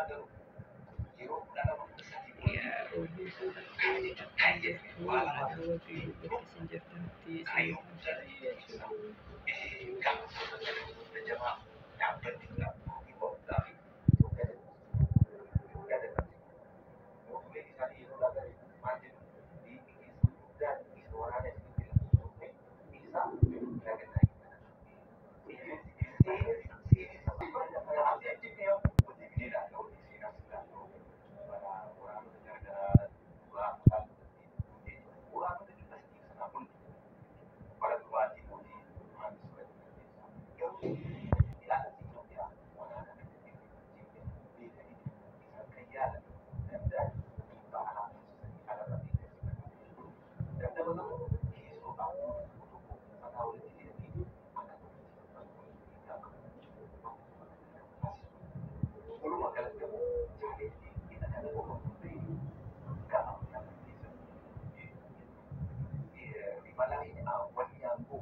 Yaa hordoftoota koo, akkam jirtu? Nagaa Waaqayyoo bakka isin jirtanitti isiniif haa baay'atu.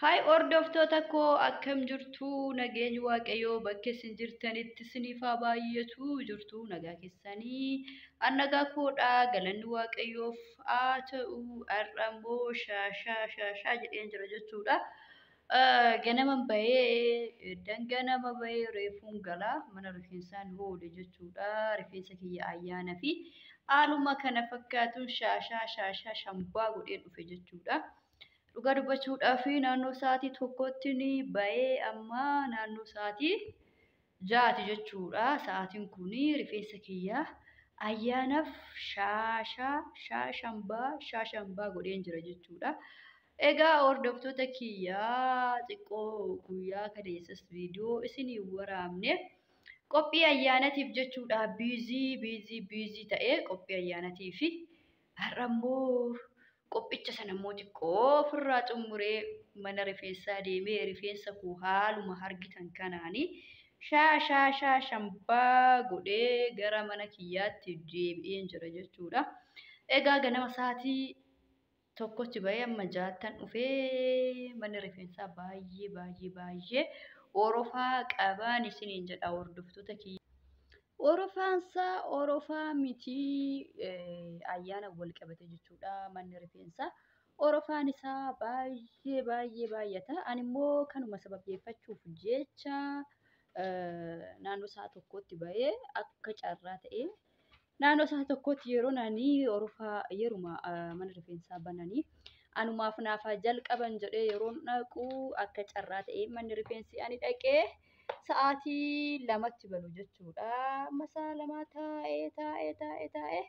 Haay hordoftoota koo, akkam jirtu? Nageenyi Waaqayyoo bakka isin jirtanitti isiniif haa baay'atu. Jirtu nagaa keessanii? An nagaa koodha, galanni Waaqayyoof haa ta'u. Har'a immoo shaashaa shaashaa jedheen jira jechuudha. Ganaman bahee, danganama bahee, reefuun galaa mana rifeensaan oole jechuudha. Rifeensa kiyya ayyaana fi haaluma kana fakkaatuun shaashaa shaashaa shambaa godheen dhufe jechuudha. Dhugaa dubbachuudhaaf naannoo sa'aatii 1tti ni bahee, amma naannoo sa'aatii 6ti jechuudha. Sa'aatiin kun rifeensa kiyya ayyaanaaf shaashaa shaashambaa shaashambaa godheen jira jechuudha. Egaa hordoftoota kiyyaa, xiqqoo guyyaa kaleessas viidiyoo isinii waraabne qophii ayyaanatiif jechuudha. Busy busy busy ta'ee qophii ayyaanatiif, har'a immoo qophicha sana immoo xiqqoo ofirraa xumuree mana rifeensaa deemee rifeensa koo haaluma argitan kanaanii shaashaa shaashambaa godhee gara mana kiyyaatti deebi'een jira jechuudha. Egaa ganama sa'aatii 1tti bahee amma 6ttan dhufee, manni rifeensaa baay'ee baay'ee baay'ee orofaa qabaan isiniin jedha, hordoftoota kiyya. Orofaansaa orofaa miti, ayyaana wal qabate jechuudha manni rifeensaa. Orofaan isaa baay'ee baay'ee baay'ata. Ani immoo kanuma sababeeffachuuf jecha naannoo sa'a 1tti bahee, akka carraa ta'ee naannoo sa'a 1tti yeroo nani orofaa yeruma mana rifeensaa bananii anumaaf naafaa jalqaban jedhee yeroon dhaqu, akka carraa ta'ee manni rifeensi ani dhaqee sa'aatii 2tti banu jechuudha. Amma sa'a 2 taa'ee taa'ee taa'ee taa'ee,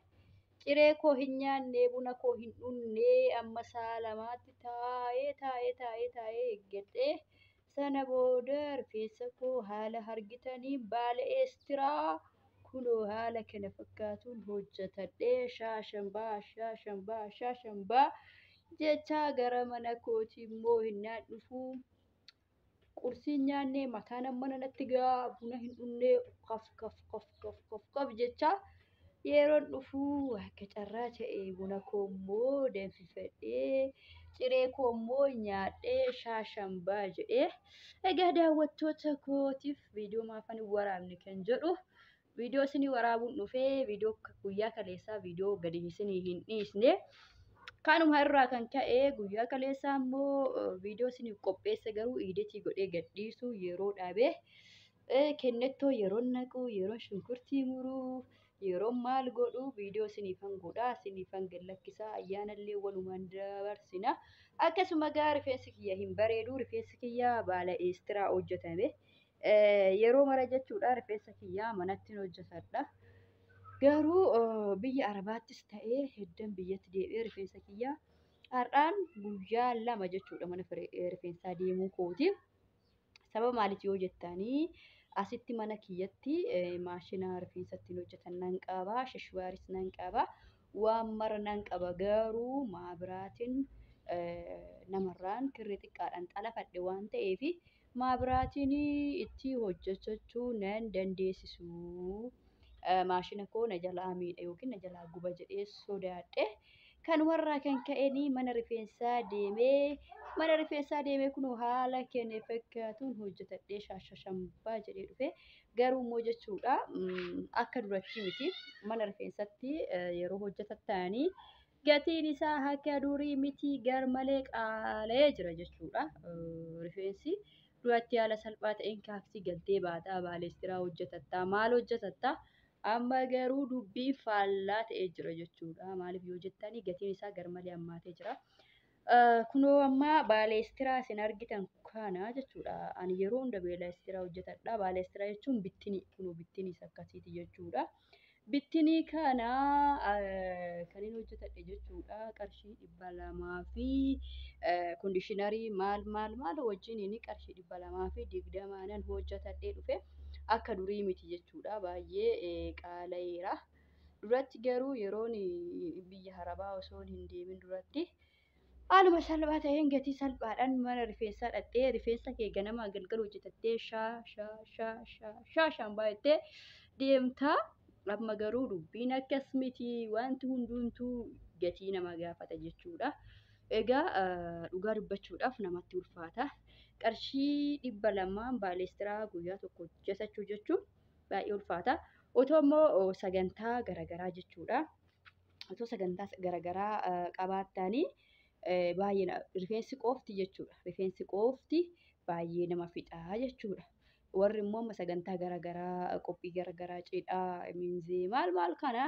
ciree koo hin nyaanne, buna koo hin dhugne, amma sa'a 2tti taa'ee taa'ee taa'ee taa'ee eeggadhee, sana booda rifeensa koo haala argitanii baala eestiraa kunoo haala kana fakkaatuun hojjetadhee shaashambaa shaashambaa shaashambaa jechaa gara mana kootii immoo hinnaan dhufu. Qursiin nyaannee mataan amma natti gahaa, buna hin dhugne, kaf kaf kaf kaf kaf kaf jechaa yeroon dhufu, akka carraa ta'e buna koo immoo danfifadhee, ciree koo immoo nyaadhee shaashambaa jedhee. Egaa daawwattoota kootiif viidiyoo maafan hin waraabne kan jedhu, viidiyoo isinii waraabuun dhufee, viidiyoo guyyaa kaleessaa viidiyoo gadi isinii hin dhiisne. Kanuma irraa kan ka'e guyyaa kaleessaa immoo viidiyoo isiniif qopheesse, garuu edit godhee gadhiisu yeroo dhabe. Kennettoo yeroon naqu, yeroon shunkurtii muruu, yeroo maal godhu viidiyoo isiniifan godhaa, isiniifan gad lakkisaa, ayyaanallee walumaan dabarsina. Akkasuma gaa rifeensi kiyya hin bareedu, rifeensi kiyya baala eestiraa hojjetame. Yeroo mara jechuudha rifeensa kiyya manatti hojjetadha. Garuu biyya Arabaattis ta'ee heddan biyyatti deebi'ee rifeensa kiyya har'aan guyyaa 2 jechuudha mana rifeensaa deemuu kooti. Sababa maaliiti yoo jettanii, asitti mana kiyyatti maashina rifeensa ittiin hojjetan nan qaba, shishwaaris nan qaba, waan mara nan qaba, garuu maabiraatiin namarraan kirrii xiqqaadhaan xalafadhe waan ta'eef maabiraatiin itti hojjechuu nan dandeessisu. Maashina koo na jalaa miidha yookiin na jalaa guba jedhee sodaadhe. Kanumarraa kan ka'een mana rifeensaa deemee, mana rifeensaa deemee kunoo haala kenne fakkaatuun hojjetadhee shaashashambaa jedhee dhufe. Garuu immoo jechuudha akka duratti miti, mana rifeensatti yeroo hojjetattanii gatiin isaa akka durii miti, gar malee qaala'ee jira jechuudha. Rifeensi duratti haala salphaa ta'een kaaksii galtee baataa, baaleestiraa hojjetattaa, maal hojjetattaa. Amma garuu dubbiin faallaa ta'ee jira jechuudha. Maaliif yoo jettanii, gatiin isaa garmalee hammaatee jira. Kunoo amma baaleestiraa isin argitan kana jechuudha. Ani yeroo hunda baaleestiraa hojjetadha. Baaleestiraa jechuun bittinii, kunoo bittiniis akkasiiti jechuudha. Bittinii kana kan inni hojjetadhe jechuudha. Qarshii 200 fi kondishinarii maal maal maal wajjin inni qarshii 220 hojjetadhee dhufe. Akka durii miti jechuudha. Baay'ee qaala'eera. Duratti garuu yeroon biyya Arabaa osoo hin deemin duratti haaluma salphaa ta'een gatii salphaadhaan mana rifeensaa dhaqxee rifeensa kee ganamaa galgala hojjetattee shaa shaa shaa shaa shaa shaan baay'attee deemta. Amma garuu dubbiin akkas miti, wanti hundumtuu gatii nama gaafata jechuudha. Egaa dhugaa dubbachuudhaaf namatti ulfaata. Qarshii 200 baaleestiraa guyyaa tokko hojjetachuu jechuun baay'ee ulfaata. Otoo immoo sagantaa garaagaraa jechuudha. Otoo sagantaa garaagaraa qabaattanii baay'ee rifeensi qofti jechuudha. Rifeensi qofti baay'ee nama fixaa jechuudha. Warri immoo amma sagantaa garaagaraa, qophii garaagaraa, cidhaa, miinzee maal maal kana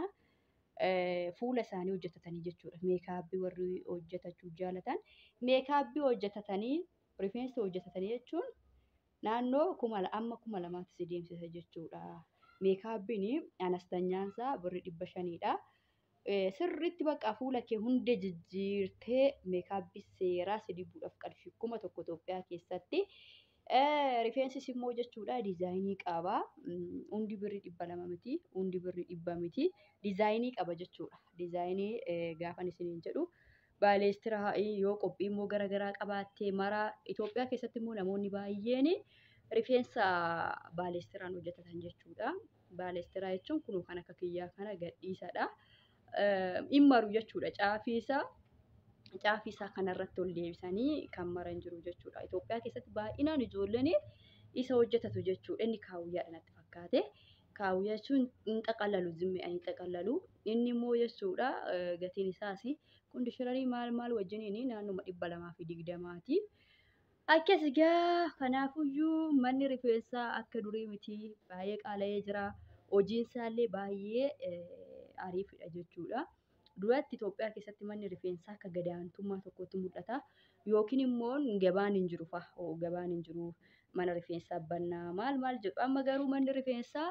fuula isaanii hojjetatanii jechuudha. Meekaappii warri hojjetachuu jaalatan meekaappii hojjetatanii rifeensa hojjetatanii jechuun naannoo amma 2000tti si deemsisa jechuudha. Meekaappiin anastanyaan isaa birrii 500dha. Sirriitti bakka fuula kee hunda jijjiirtee meekaappii seeraa si dibuudhaaf qarshii 1000 Itoophiyaa keessatti. Rifeensis immoo jechuudha diizaayinii qaba. Hundi birrii 200 miti, hundi birrii 100 miti. Diizaayinii qaba jechuudha. Diizaayinii gaafan isiniin jedhu baaleestiraa yoo qophii immoo garaagaraa qabaattee mara Itoophiyaa keessatti immoo namoonni baay'een rifeensa baaleestiraan hojjetatan jechuudha. Baaleestiraa jechuun kun kan akka kiyyaa kana gadhiisadha. Hin maru jechuudha caafii isaa. Caafii isaa kanarratti ol deebisanii kan maran jiru jechuudha. Itoophiyaa keessatti baay'inaan ijoolleen isa hojjetatu jechuudha. Inni kaawuyyaadha natti fakkaate. Kaawuyyaa jechuun hin xaqallalu, zimmi'anii xaqallalu. Inni immoo jechuudha gatiin isaas kondishinarii maal maal wajjiniin naannoma 220ti. Akkas egaa kanaafuyyuu manni rifeensaa akka durii miti, baay'ee qaala'ee jira. Hojiin isaallee baay'ee ariifidha jechuudha. Duratti Itoophiyaa keessatti manni rifeensaa akka gadaantummaa tokkotti mul'ata. Yookiin immoo gabaan hin jiru fa'a. Gabaan hin jiru, mana rifeensaa bannaa maal maal jedhu. Amma garuu manni rifeensaa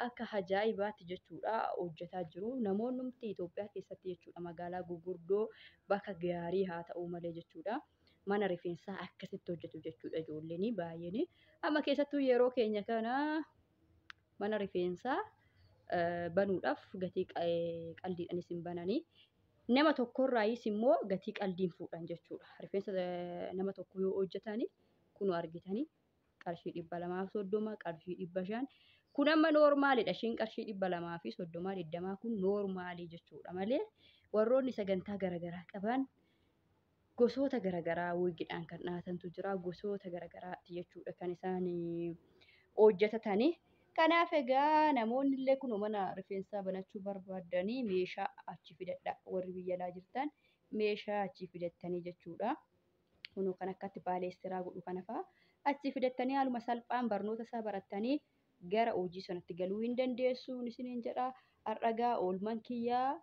akka ajaa'ibaatti jechuudha hojjetaa jiru. Namoonni Itoophiyaa keessatti jechuudha magaalaa gurguddoo bakka gaarii haa ta'u malee jechuudha. Mana rifeensaa akkasitti hojjetu jechuudha ijoolleen baay'een. Amma keessattuu yeroo keenya kana mana rifeensaa banuudhaaf gatii qaldiidhaan isin bananii nama tokkorraayis immoo gatii qaldiin fuudhan jechuudha. Rifeensa nama tokko yoo hojjetani kunoo argitanii qarshii 230, qarshii 500 kun amma noormaalidha. Ishiin qarshii 230, 20 kun noormaalii jechuudha malee warroonni sagantaa garaagaraa qaban gosoota garaagaraa wiigiidhaan kan dhaatantu jira, gosoota garaagaraati jechuudha kan isaan hojjetatanii. Kanaaf egaa namoonni illee kun mana rifeensaa banachuu barbaadanii meeshaa achi fidadha. Warri biyya alaa jirtan meeshaa achi fidattanii jechuudha. Kunoo kan akkatti baaleestiraa godhu kana fa'a achi fidattanii haaluma salphaan barnoota isaa barattanii gara hojii sanatti galuu hin dandeessu isiniin jedha. Har'a oolmaan kiyyaa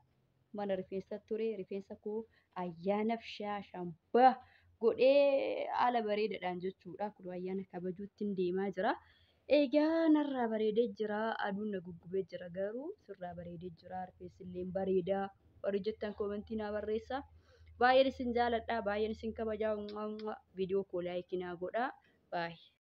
mana rifeensaa ture. Rifeensa koo ayyaanaaf shaashambaa godhee haala bareedaadhaan jechuudha. Kun ayyaana kabajuutti deemaa jira. Egaa narraa bareedee jira. Aduun na guggubee jira garuu sirraa bareedee jira. Rifeensi illee bareedaa. Warri jettan koomentii naa barreessaa. Baay'een isin jaaladha. Baay'een isin kabajaa. Viidiyoo koo laayikii naa godhaa. Baay'ee.